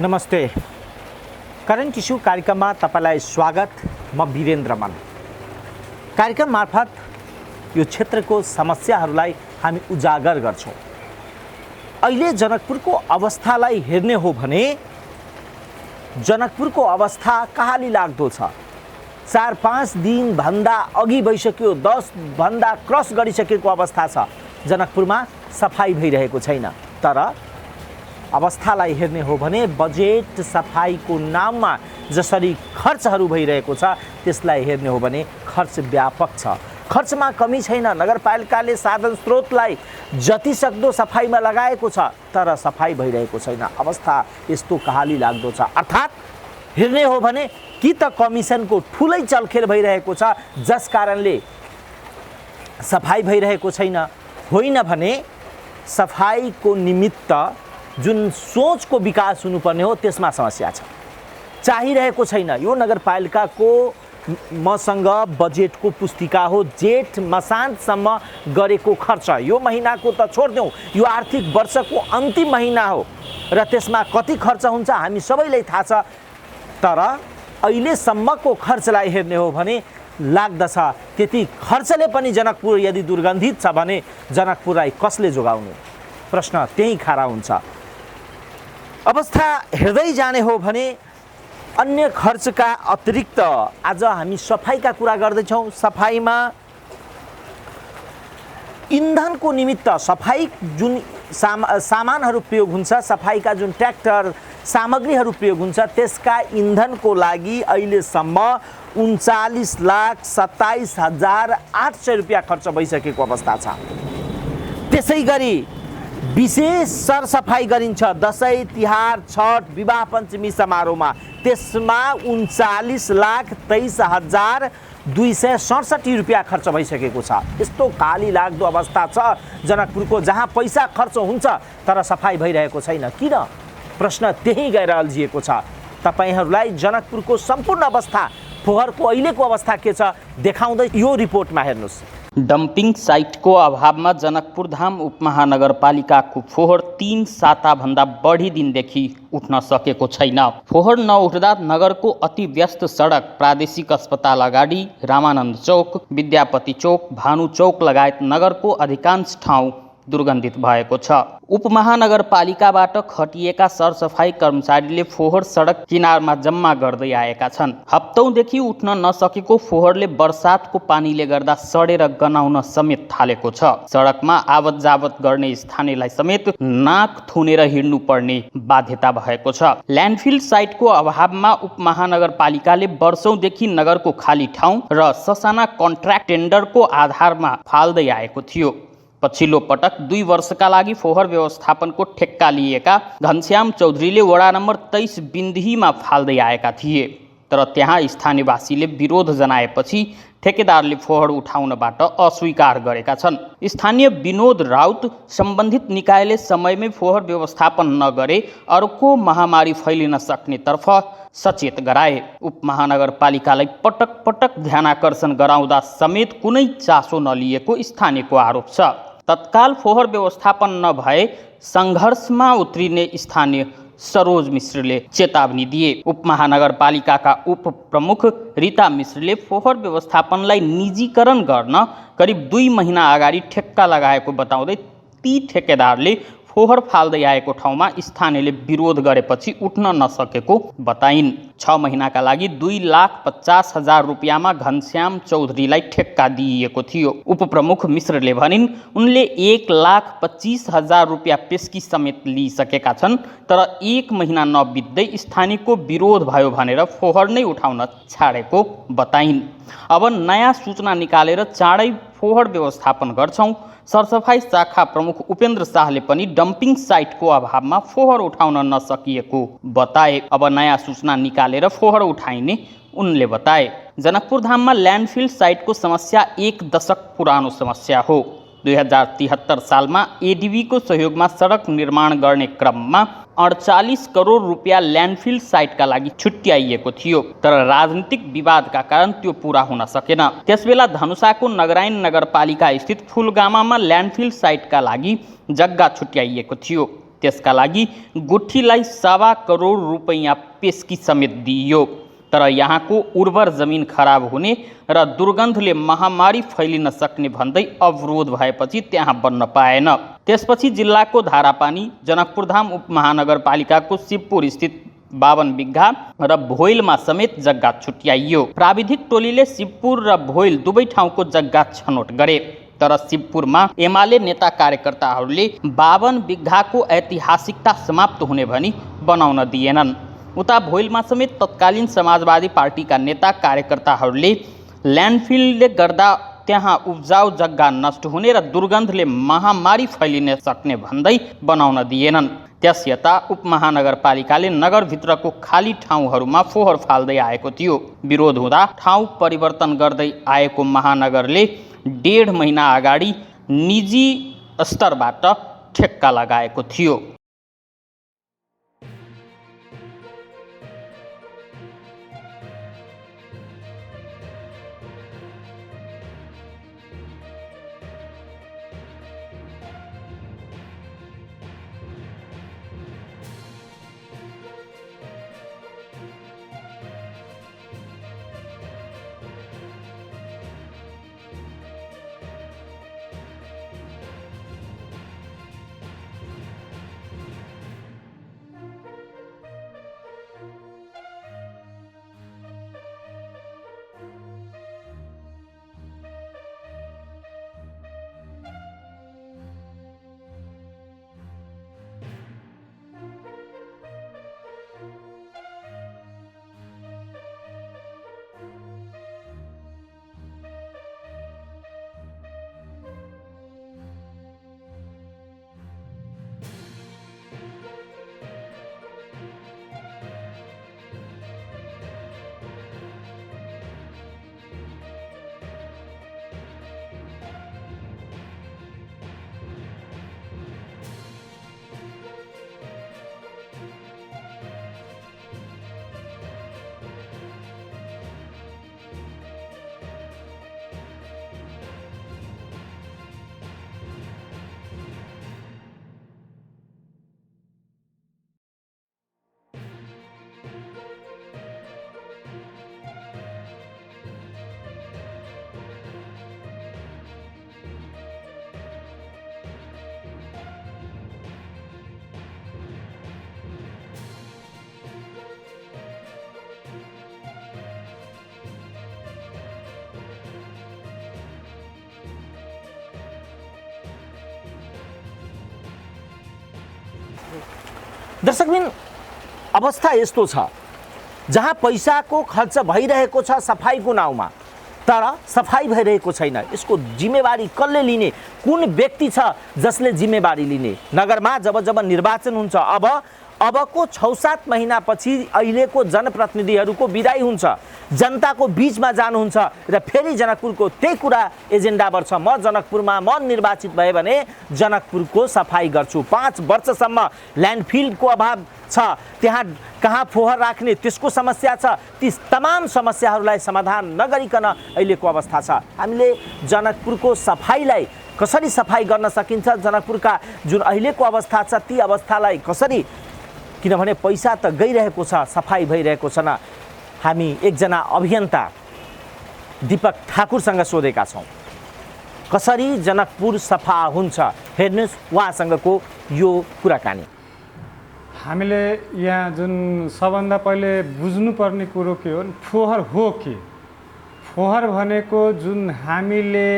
नमस्ते। Current issue कार्यक्रममा तपाईलाई स्वागत। म वीरेन्द्र मन। कार्यक्रम मार्फत यो क्षेत्रको समस्याहरूलाई हामी उजागर गर्छौँ। अहिले जनकपुरको अवस्थालाई हेर्ने हो भने जनकपुरको अवस्था कहाली लाग्दो छ। 4-5 दिन भन्दा अघि भइसक्यो, 10 भन्दा क्रस गरिसकेको अवस्था छ। जनकपुरमा सफाई भइरहेको छैन। तर अवस्थालाई हेर्ने हो भने बजेट सफाईको नाममा जसरी खर्चहरू भइरहेको छ त्यसलाई हेर्ने हो भने खर्च व्यापक छ। खर्चमा कमी छैन। नगरपालिकाले साधन स्रोतलाई जति सक्दो सफाईमा लगाएको छ, तर सफाई भइरहेको छैन। अवस्था यस्तो कहाली लाग्दो छ। अर्थात् हेर्ने हो भने कि त कमिसनको ठुलै चलखेल भइरहेको छ जस कारणले सफाई भइरहेको छैन, होइन भने सफाईको निमित्त जुन सोचको विकास हुनुपर्ने हो त्यसमा समस्या छ। चाहिरहेको छैन। यो नगरपालिकाको मसँग बजेटको पुस्तिका हो। जेठ मसान्तसम्म गरेको खर्च, यो महिनाको त छोड्देऊ, यो आर्थिक वर्षको अन्तिम महिना हो र त्यसमा कति खर्च हुन्छ हामी सबैलाई थाहा छ। तर अहिलेसम्मको खर्चलाई हेर्ने हो भने लाग्दछ त्यति खर्चले पनि जनकपुर यदि दुर्गन्धित छ भने जनकपुरलाई कसले जोगाउने? प्रश्न त्यही खडा हुन्छ। अवस्था हेर्दै जाने हो भने अन्य खर्चका अतिरिक्त आज हामी सफाईका कुरा गर्दैछौँ। सफाईमा इन्धनको निमित्त सफाई जुन सामानहरू प्रयोग हुन्छ, सफाईका जुन ट्र्याक्टर सामग्रीहरू प्रयोग हुन्छ, त्यसका इन्धनको लागि अहिलेसम्म 39,27,800 रुपियाँ खर्च भइसकेको अवस्था छ। त्यसै गरी विशेष सरसफाई गरिन्छ दसैँ, तिहार, छठ, विवाह पञ्चमी समारोहमा, त्यसमा 39,23,267 रुपियाँ खर्च भइसकेको छ। यस्तो काली लाग्दो अवस्था छ जनकपुरको, जहाँ पैसा खर्च हुन्छ तर सफाई भइरहेको छैन। किन? प्रश्न त्यही गएर अल्झिएको छ। तपाईहरूलाई जनकपुरको सम्पूर्ण अवस्था, फोहोरको अहिलेको अवस्था के छ देखाउँदै यो रिपोर्टमा हेर्नुहोस्। डम्पिङ साइटको अभावमा जनकपुर धाम उपमहानगरपालिकाको फोहोर 3 साताभन्दा बढी दिनदेखि उठ्न सकेको छैन। फोहोर नउठ्दा नगरको अति व्यस्त सडक, प्रादेशिक अस्पताल अगाडि, रामानन्द चौक, विद्यापति चौक, भानु चौक लगायत नगरको अधिकांश ठाउँ दुर्गन्धित भएको छ। उपमहानगरपालिकाबाट खटिएका सरसफाई कर्मचारीले फोहोर सडक किनारमा जम्मा गर्दै आएका छन्। हप्तौँदेखि उठ्न नसकेको फोहोरले बर्सातको पानीले गर्दा सडेर गनाउन समेत थालेको छ। सडकमा आवत जावत गर्ने स्थानीयलाई समेत नाक थुनेर हिँड्नु पर्ने बाध्यता भएको छ। ल्यान्डफिल साइटको अभावमा उपमहानगरपालिकाले वर्षौंदेखि नगरको खाली ठाउँ र ससाना कन्ट्र्याक्ट टेन्डरको आधारमा फाल्दै आएको थियो। पछिल्लो पटक 2 वर्षका लागि फोहोर व्यवस्थापनको ठेक्का लिएका घनश्याम चौधरीले वडा नम्बर 23 बिन्दिहीमा फाल्दै आएका थिए। तर त्यहाँ स्थानीयवासीले विरोध जनाएपछि ठेकेदारले फोहोर उठाउनबाट अस्वीकार गरेका छन्। स्थानीय विनोद राउत सम्बन्धित निकायले समयमै फोहोर व्यवस्थापन नगरे अर्को महामारी फैलिन सक्नेतर्फ सचेत गराए। उपमहानगरपालिकालाई पटक पटक ध्यानाकर्षण गराउँदा समेत कुनै चासो नलिएको स्थानीयको आरोप छ। तत्काल फोहोर व्यवस्थापन नभए सङ्घर्षमा उत्रिने स्थानीय सरोज मिश्रले चेतावनी दिए। उपमहानगरपालिकाका उपप्रमुख रीता मिश्रले फोहोर व्यवस्थापनलाई निजीकरण गर्न करिब 2 महिना अगाडि ठेक्का लगाएको बताउँदै ती ठेकेदारले फोहोर फाल्दै आएको ठाउँमा स्थानीयले विरोध गरेपछि उठ्न नसकेको बताइन्। 6 महिनाका लागि 2,50,000 रुपियाँमा घनश्याम चौधरीलाई ठेक्का दिइएको थियो। उपप्रमुख मिश्रले भनिन् उनले 1,25,000 रुपियाँ पेस्की समेत लिइसकेका छन्। तर 1 महिना नबित्दै स्थानीयको विरोध भयो भनेर फोहोर नै उठाउन छाडेको बताइन्। अब नयाँ सूचना निकालेर चाँडै फोहोर व्यवस्थापन गर्छौँ। सरसफाई शाखा प्रमुख उपेन्द्र शाहले पनि डम्पिङ साइटको अभावमा फोहोर उठाउन नसकिएको बताए। अब नयाँ सूचना निकालेर फोहोर उठाइने उनले बताए। जनकपुर धाममा ल्यान्डफिल साइटको समस्या 1 दशक पुरानो समस्या हो। 2073 सालमा एडीबीको सहयोगमा सडक निर्माण गर्ने क्रममा 48 करोड रुपियाँ ल्यान्डफिल साइटका लागि छुट्याइएको थियो। तर राजनीतिक विवादका कारण त्यो पूरा हुन सकेन। त्यसबेला धनुषाको नगरायन नगरपालिका स्थित फुलगामामा ल्यान्डफिल साइटका लागि जग्गा छुट्याइएको थियो। त्यसका लागि गुठीलाई 1.25 करोड रुपैयाँ पेस्की समेत दिइयो। तर यहाँको उर्वर जमिन खराब हुने र दुर्गन्धले महामारी फैलिन सक्ने भन्दै अवरोध भएपछि त्यहाँ बन्न पाएन। त्यसपछि जिल्लाको धारापानी जनकपुरधाम उपमहानगरपालिकाको शिवपुर स्थित 52 बिघा र भोइलमा समेत जग्गा छुट्याइयो। प्राविधिक टोलीले शिवपुर र भोइल दुवै ठाउँको जग्गा छनौट गरे। तर शिवपुरमा एमाले नेता कार्यकर्ताहरूले 52 बिघाको ऐतिहासिकता समाप्त हुने भनी बनाउन दिएनन्। उता भोइलमा समेत तत्कालीन समाजवादी पार्टीका नेता कार्यकर्ताहरूले ल्यान्डफिलले गर्दा त्यहाँ उब्जाउ जग्गा नष्ट हुने र दुर्गन्धले महामारी फैलिन सक्ने भन्दै बनाउन दिएनन्। त्यसयता उपमहानगरपालिकाले नगरभित्रको खाली ठाउँहरूमा फोहोर फाल्दै आएको थियो। विरोध हुँदा ठाउँ परिवर्तन गर्दै आएको महानगरले 1.5 महिना अगाडि निजी स्तरबाट ठेक्का लगाएको थियो। दर्शकबिन अवस्था यस्तो छ जहाँ पैसाको खर्च भइरहेको छ सफाईको नाउँमा तर सफाई भइरहेको छैन। यसको जिम्मेवारी कसले लिने? कुन व्यक्ति छ जसले जिम्मेवारी लिने? नगरमा जब जब निर्वाचन हुन्छ अबको 6-7 महिनापछि अहिलेको जनप्रतिनिधिहरूको विदाई हुन्छ, जनताको बीचमा जानुहुन्छ र फेरि जनकपुरको त्यही कुरा एजेन्डाबाट छ म जनकपुरमा निर्वाचित भए भने जनकपुरको सफाई गर्छु। 5 वर्षसम्म ल्यान्डफिलको अभाव छ, त्यहाँ कहाँ फोहोर राख्ने त्यसको समस्या छ। ती तमाम समस्याहरूलाई समाधान नगरिकन अहिलेको अवस्था छ। हामीले जनकपुरको सफाईलाई कसरी सफाई गर्न सकिन्छ, जनकपुरका जुन अहिलेको अवस्था छ ती अवस्थालाई कसरी, किनभने पैसा त गइरहेको छ, सफाई भइरहेको छैन। हामी एकजना अभियन्ता दीपक ठाकुरसँग सोधेका छौँ कसरी जनकपुर सफा हुन्छ। हेर्नुहोस् उहाँसँगको यो कुराकानी। हामीले यहाँ जुन सबभन्दा पहिले बुझ्नुपर्ने कुरो के हो, फोहोर हो के? फोहोर भनेको जुन हामीले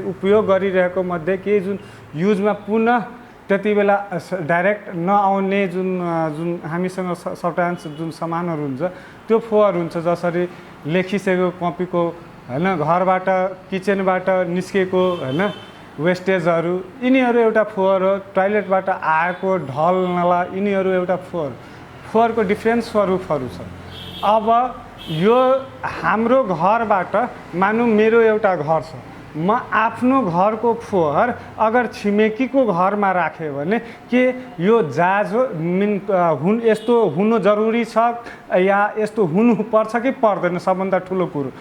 उपयोग गरिरहेको मध्ये केही जुन युजमा पुनः त्यति बेला डाइरेक्ट नआउने जुन हामीसँग सब्टान्स जुन सामानहरू हुन्छ त्यो फोहोर हुन्छ। जसरी लेखिसकेको कपीको हैन, घरबाट किचनबाट निस्केको हैन वेस्टेजहरू, यिनीहरू एउटा फोहोर हो। टोयलेटबाट आएको ढल नाला, यिनीहरू एउटा फोहोरको डिफ्रेन्ट स्वरूपहरू छ। अब यो हाम्रो घरबाट मानौँ मेरो एउटा घर छ, म आफ्नो घरको फोहोर अगर छिमेकीको घरमा राखेँ भने के यो जाज हो? यस्तो हुनु जरुरी छ या यस्तो हुनुपर्छ कि पर्दैन? सबभन्दा ठुलो कुरो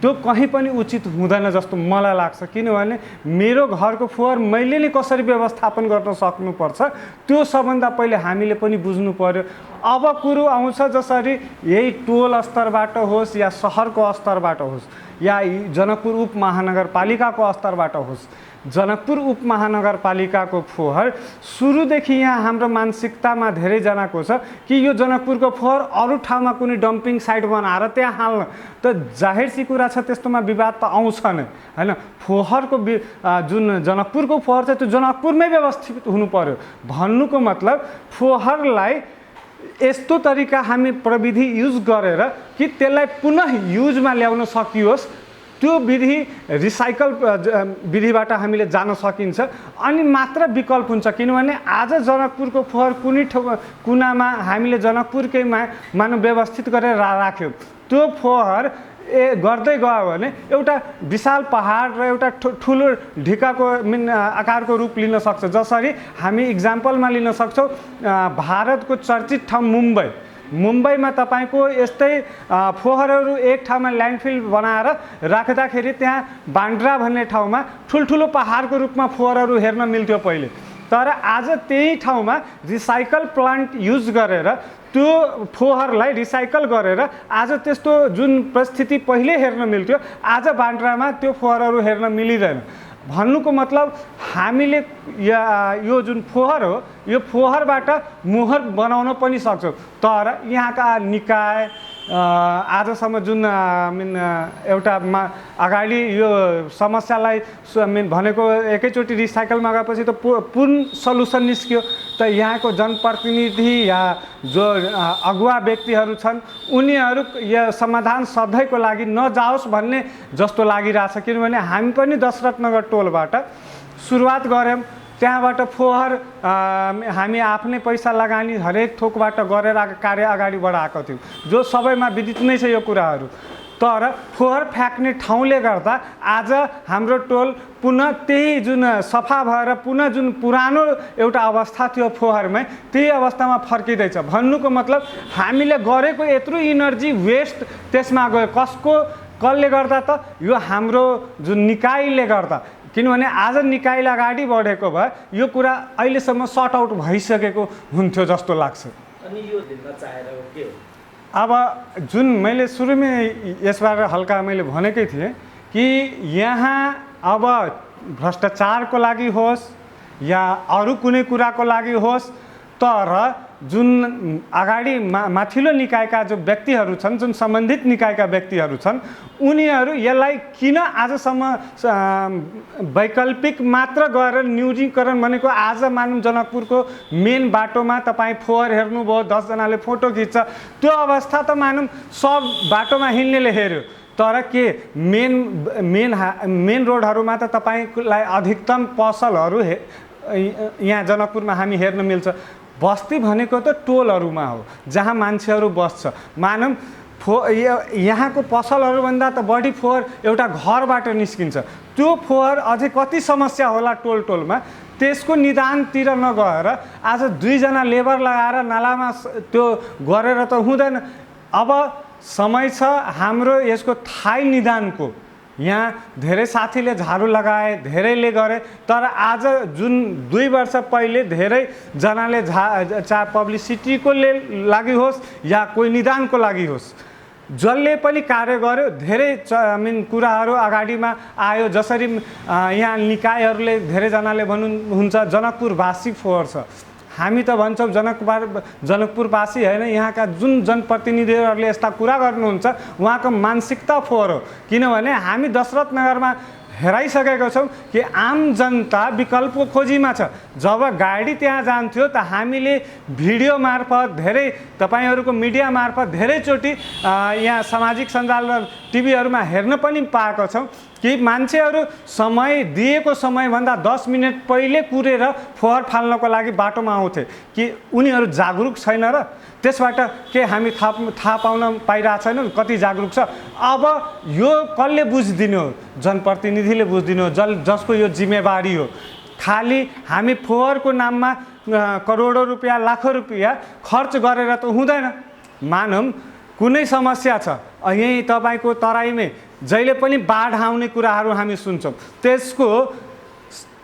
त्यो कहीँ पनि उचित हुँदैन जस्तो मलाई लाग्छ। किनभने मेरो घरको फोहोर मैले नै कसरी व्यवस्थापन गर्न सक्नुपर्छ त्यो सबभन्दा पहिले हामीले पनि बुझ्नु पर्यो। अब कुरो आउँछ जसरी यही टोल स्तरबाट होस् या सहरको स्तरबाट होस् या जनकपुर उपमहानगरपालिकाको स्तरबाट होस्, जनकपुर उपमहानगरपालिकाको फोहोर सुरुदेखि यहाँ हाम्रो मानसिकतामा धेरैजनाको छ कि यो जनकपुरको फोहोर अरू ठाउँमा कुनै डम्पिङ साइट बनाएर त्यहाँ हाल्न, त जाहिर सी कुरा छ त्यस्तोमा विवाद त आउँछ नै हैन। फोहोरको जुन जनकपुरको फोहोर छ त्यो जनकपुरमै व्यवस्थित हुनु पर्यो। भन्नुको मतलब फोहोरलाई यस्तो तरिका हामी प्रविधि युज गरेर कि त्यसलाई पुनः युजमा ल्याउन सकियोस्, त्यो विधि रिसाइकल विधिबाट हामीले जान सकिन्छ अनि मात्र विकल्प हुन्छ। किनभने आज जनकपुरको फोहोर कुनै कुनामा हामीले जनकपुरकै मानव व्यवस्थित गरेर राख्यौँ, त्यो फोहोर गर्दै गयो भने एउटा विशाल पहाड र एउटा ठुलो ढिकाको आकारको रूप लिन सक्छ। जसरी हामी इक्जाम्पलमा लिन सक्छौँ भारतको चर्चित ठाउँ मुम्बईमा तपाईको यस्तै फोहोरहरू एक ठाउँमा ल्यान्डफिल बनाएर राख्दाखेरि त्यहाँ बान्द्रा भन्ने ठाउँमा ठुल्ठुलो पहाडको रूपमा फोहोरहरू हेर्न मिल्थ्यो पहिले। तर आज त्यही ठाउँमा रिसाइकल प्लान्ट युज गरेर त्यो फोहोरलाई रिसाइकल गरेर आज त्यस्तो जुन परिस्थिति पहिले हेर्न मिल्थ्यो आज बान्द्रामा त्यो फोहोरहरू हेर्न मिलिँदैन। भन्नुको मतलब हामीले यो जुन फोहोर हो यो फोहोरबाट मोहर बनाउन पनि सक्छौँ। तर यहाँका निकाय आजसम्म जुन एउटा अगाडि यो समस्यालाई भनेको एकैचोटि रिसाइकलमा गएपछि त पूर्ण सल्युसन निस्क्यो, त यहाँको जनप्रतिनिधि या जो अगुवा व्यक्तिहरू छन् उनीहरू यो समाधान सधैँको लागि नजाओस् भन्ने जस्तो लागिरहेछ। किनभने हामी पनि दशरथनगर टोलबाट सुरुवात गऱ्यौँ, त्यहाँबाट फोहोर हामी आफ्नै पैसा लगानी हरेक थोकबाट गरेर कार्य अगाडि बढाएको थियौँ, जो सबैमा विदित नै छ यो कुराहरू। तर फोहोर फ्याँक्ने ठाउँले गर्दा आज हाम्रो टोल पुनः त्यही जुन सफा भएर पुनः जुन पुरानो एउटा अवस्था थियो फोहोरमै त्यही अवस्थामा फर्किँदैछ। भन्नुको मतलब हामीले गरेको यत्रो इनर्जी वेस्ट त्यसमा गयो। कसले गर्दा त यो हाम्रो जुन निकायले गर्दा। किनभने आज निकायले अगाडि बढेको भए यो कुरा अहिलेसम्म सर्ट आउट भइसकेको हुन्थ्यो जस्तो लाग्छ। अनि यो दिन चाहेर के हो? अब जुन मैले सुरुमै यसबारे हल्का मैले भनेकै थिएँ कि यहाँ अब भ्रष्टाचारको लागि होस् या अरू कुनै कुराको लागि होस्, तर जुन अगाडि माथिल्लो निकायका जो व्यक्तिहरू छन्, जुन सम्बन्धित निकायका व्यक्तिहरू छन्, उनीहरू यसलाई किन आजसम्म वैकल्पिक मात्र गरेर न्यूनीकरण भनेको आज मानव जनकपुरको मेन बाटोमा तपाईँ फोहोर हेर्नुभयो 10 जनाले फोटो खिच्छ, त्यो अवस्था त मानव सब बाटोमा हिँड्नेले हेऱ्यो। तर के मेन रोडहरूमा त तपाईँलाई अधिकतम पसलहरू यहाँ जनकपुरमा हामी हेर्न मिल्छ। बस्ती भनेको त टोलहरूमा हो जहाँ मान्छेहरू बस्छ। मानव यहाँको पसलहरूभन्दा त बढी फोहोर एउटा घरबाट निस्किन्छ। त्यो फोहोर अझै कति समस्या होला टोलमा, त्यसको निदानतिर नगएर आज 2 जना लेबर लगाएर नालामा त्यो गरेर त हुँदैन। अब समय छ हाम्रो यसको थाई निदानको। यहाँ धेरै साथीले झाडु लगाए, धेरैले गरे, तर आज जुन 2 वर्ष पहिले धेरैजनाले चाहे पब्लिसिटीको लागि होस् या कोही निदानको लागि होस्, जसले पनि कार्य गर्यो धेरै कुराहरू अगाडिमा आयो। जसरी यहाँ निकायहरूले धेरैजनाले भन्नुहुन्छ जनकपुरवासी फोहोर छ, हामी त भन्छौँ जनकपुरवासी होइन, यहाँका जुन जनप्रतिनिधिहरूले यस्ता कुरा गर्नुहुन्छ उहाँको मानसिकता फोहोर हो। किनभने हामी दशरथनगरमा हेराइसकेको छौँ कि आम जनता विकल्पको खोजीमा छ। जब गाडी त्यहाँ जान्थ्यो त हामीले भिडियो मार्फत धेरै तपाईँहरूको मिडिया मार्फत धेरैचोटि यहाँ सामाजिक सञ्जाल र टिभीहरूमा हेर्न पनि पाएको छौँ कि मान्छेहरू समय दिएको समयभन्दा 10 मिनट पहिले कुरेर फोहोर फाल्नको लागि बाटोमा आउँथे। कि उनीहरू जागरुक छैन र त्यसबाट के हामी थाहा पाउन पाइरहेको छैनौँ कति जागरुक छ। अब यो कसले बुझिदिनु हो? जनप्रतिनिधिले बुझिदिनु हो, जसको यो जिम्मेवारी हो। खालि हामी फोहोरको नाममा करोडौँ रुपियाँ लाखौँ रुपियाँ खर्च गरेर त हुँदैन। मानौँ कुनै समस्या छ यहीँ तपाईँको तराईमै जहिले पनि बाढ आउने कुराहरू हामी सुन्छौँ। त्यसको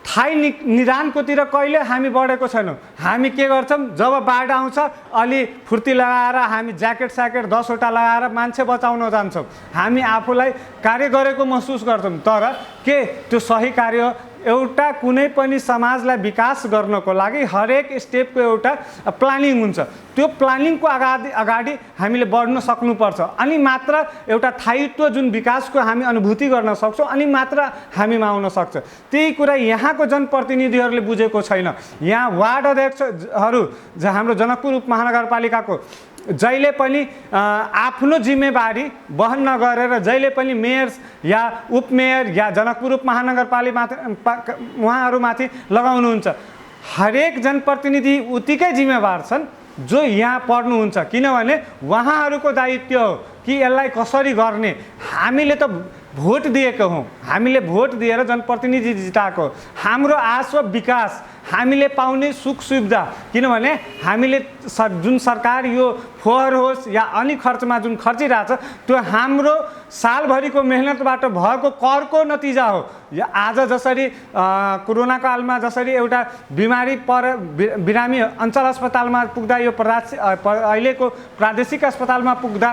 स्थायी निदानकोतिर कहिले हामी बढेको छैनौँ। हामी के गर्छौँ, जब बाढ आउँछ अलि फुर्ती लगाएर हामी ज्याकेट स्याकेट 10वटा लगाएर मान्छे बचाउन जान्छौँ। हामी आफूलाई कार्य गरेको महसुस गर्छौँ, तर के त्यो सही कार्य एउटा कुनै पनि समाजलाई विकास गर्नको लागि हरेक स्टेपको एउटा प्लानिङ हुन्छ। त्यो प्लानिङको अगाडि हामीले बढ्न सक्नुपर्छ, अनि मात्र एउटा स्थायित्व जुन विकासको हामी अनुभूति गर्न सक्छौँ, अनि मात्र हामीमा आउन सक्छ। त्यही कुरा यहाँको जनप्रतिनिधिहरूले बुझेको छैन। यहाँ वार्ड अध्यक्षहरू हाम्रो जनकपुर उपमहानगरपालिकाको जहिले पनि आफ्नो जिम्मेवारी वहन नगरेर जहिले पनि मेयर या उपमेयर या जनकपुर उपमहानगरपालिका उहाँहरूमाथि लगाउनुहुन्छ। हरेक जनप्रतिनिधि उत्तिकै जिम्मेवार छन् जो यहाँ पर्नुहुन्छ, किनभने उहाँहरूको दायित्व हो कि यसलाई कसरी गर्ने। हामीले त भोट दिएको हौँ, हामीले भोट दिएर जनप्रतिनिधि जिताएको। हाम्रो आश व विकास, हामीले पाउने सुख सुविधा, किनभने हामीले जुन सरकार यो फोहोर होस् या अन्य खर्चमा जुन खर्चिरहेछ त्यो हाम्रो सालभरिको मेहनतबाट भएको करको नतिजा हो। आज जसरी कोरोना कालमा जसरी एउटा बिरामी अञ्चल अस्पतालमा पुग्दा यो अहिलेको प्रादेशिक अस्पतालमा पुग्दा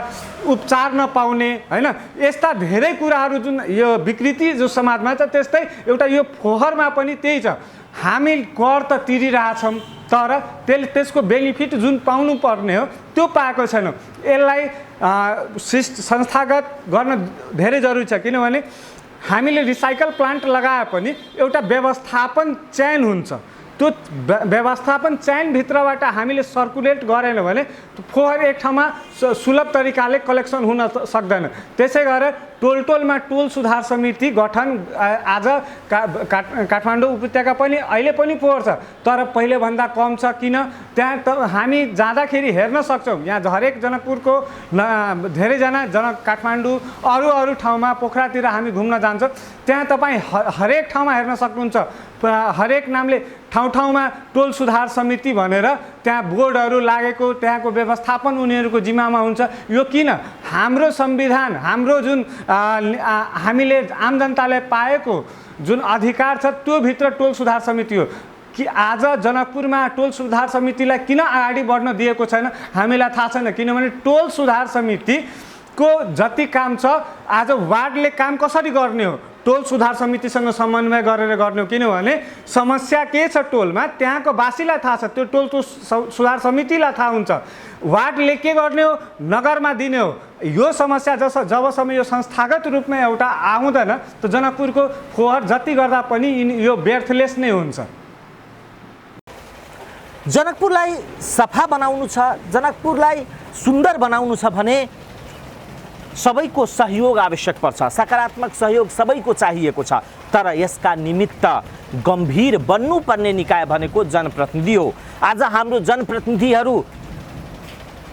उपचार नपाउने होइन, यस्ता धेरै कुराहरू जुन यो विकृति जो समाजमा छ, त्यस्तै एउटा यो फोहोरमा पनि त्यही छ। हामी कर त तिरिरहेछौँ, तर त्यसको बेनिफिट जुन पाउनु पर्ने हो त्यो पाएको छैनौँ। यसलाई संस्थागत गर्न धेरै जरुरी छ, किनभने हामीले रिसाइकल प्लान्ट लगाए पनि एउटा व्यवस्थापन चयन हुन्छ। त्यो व्यवस्थापन चयनभित्रबाट हामीले सर्कुलेट गरेन भने फोहोर एक ठाउँमा सुलभ तरिकाले कलेक्सन हुन सक्दैन। त्यसै गरेर टोलमा टोल सुधार समिति गठन आज काठमाडौँ उपत्यका पनि अहिले पनि फोहोर छ, तर पहिलेभन्दा कम छ। किन? त्यहाँ त हामी जाँदाखेरि हेर्न सक्छौँ, यहाँ हरेक जनकपुरको धेरैजना काठमाडौँ अरू ठाउँमा पोखरातिर हामी घुम्न जान्छौँ, त्यहाँ तपाईँ हरेक ठाउँमा हेर्न सक्नुहुन्छ। हरेक नामले ठाउँमा टोल सुधार समिति भनेर त्यहाँ बोर्डहरू लागेको, त्यहाँको व्यवस्थापन उनीहरूको जिम्मामा हुन्छ। यो किन? हाम्रो संविधान, हाम्रो जुन हामीले आम जनताले पाएको जुन अधिकार छ त्यो भित्र टोल सुधार समिति हो। कि आज जनकपुरमा टोल सुधार समितिलाई किन अगाडि बढ्न दिएको छैन हामीलाई थाहा छैन, किनभने टोल सुधार समितिको जति काम छ आज वार्डले काम कसरी गर्ने हो, टोल सुधार समितिसँग समन्वय गरेर गर्ने हो। किनभने समस्या के छ टोलमा त्यहाँको वासीलाई थाहा छ, त्यो टोल सुधार समितिलाई थाहा हुन्छ। वार्डले के गर्ने हो, नगरमा दिने हो। यो समस्या जबसम्म यो संस्थागत रूपमा एउटा आउँदैन त जनकपुरको फोहोर जति गर्दा पनि यो व्यर्थलेस नै हुन्छ। जनकपुरलाई सफा बनाउनु छ, जनकपुरलाई सुन्दर बनाउनु छ भने सबैको सहयोग आवश्यक पर्छ, सकारात्मक सहयोग सबैको चाहिएको छ। तर यसका निमित्त गम्भीर बन्नुपर्ने निकाय भनेको जनप्रतिनिधि हो। आज हाम्रो जनप्रतिनिधिहरू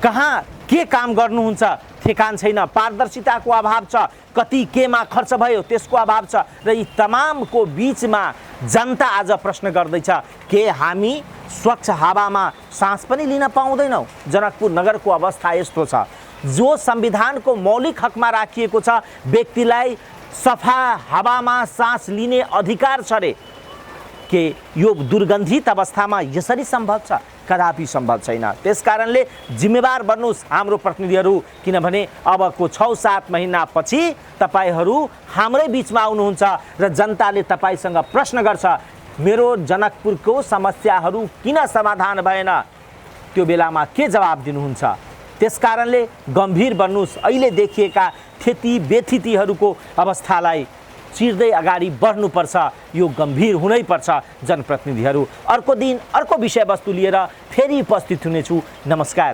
कहाँ के काम गर्नुहुन्छ ठेकान छैन, पारदर्शिताको अभाव छ, कति केमा खर्च भयो त्यसको अभाव छ। र यी तमामको बीचमा जनता आज प्रश्न गर्दैछ के हामी स्वच्छ हावामा सास पनि लिन पाउँदैनौँ? जनकपुर नगरको अवस्था यस्तो छ, जो संविधानको मौलिक हकमा राखिएको छ व्यक्तिलाई सफा हावामा सास लिने अधिकार छ रे, के यो दुर्गन्धित अवस्थामा यसरी सम्भव छ? कदापि सम्भव छैन। त्यसकारणले जिम्मेवार बन्नुहोस् हाम्रो प्रतिनिधिहरू, किनभने अबको 6-7 महिनापछि तपाईहरू हाम्रै बिचमा आउनुहुन्छ र जनताले तपाईसँग प्रश्न गर्छ मेरो जनकपुरको समस्याहरू किन समाधान भएन, त्यो बेलामा के जवाब दिनुहुन्छ? त्यसकारणले गम्भीर बन्नुहोस्। अहिले देखिएका क्षति व्यथितिहरूको अवस्थालाई चिर्दै अगाडि बढ्नुपर्छ, यो गम्भीर हुनैपर्छ जनप्रतिनिधिहरू। अर्को दिन अर्को विषयवस्तु लिएर फेरि उपस्थित हुनेछु। नमस्कार।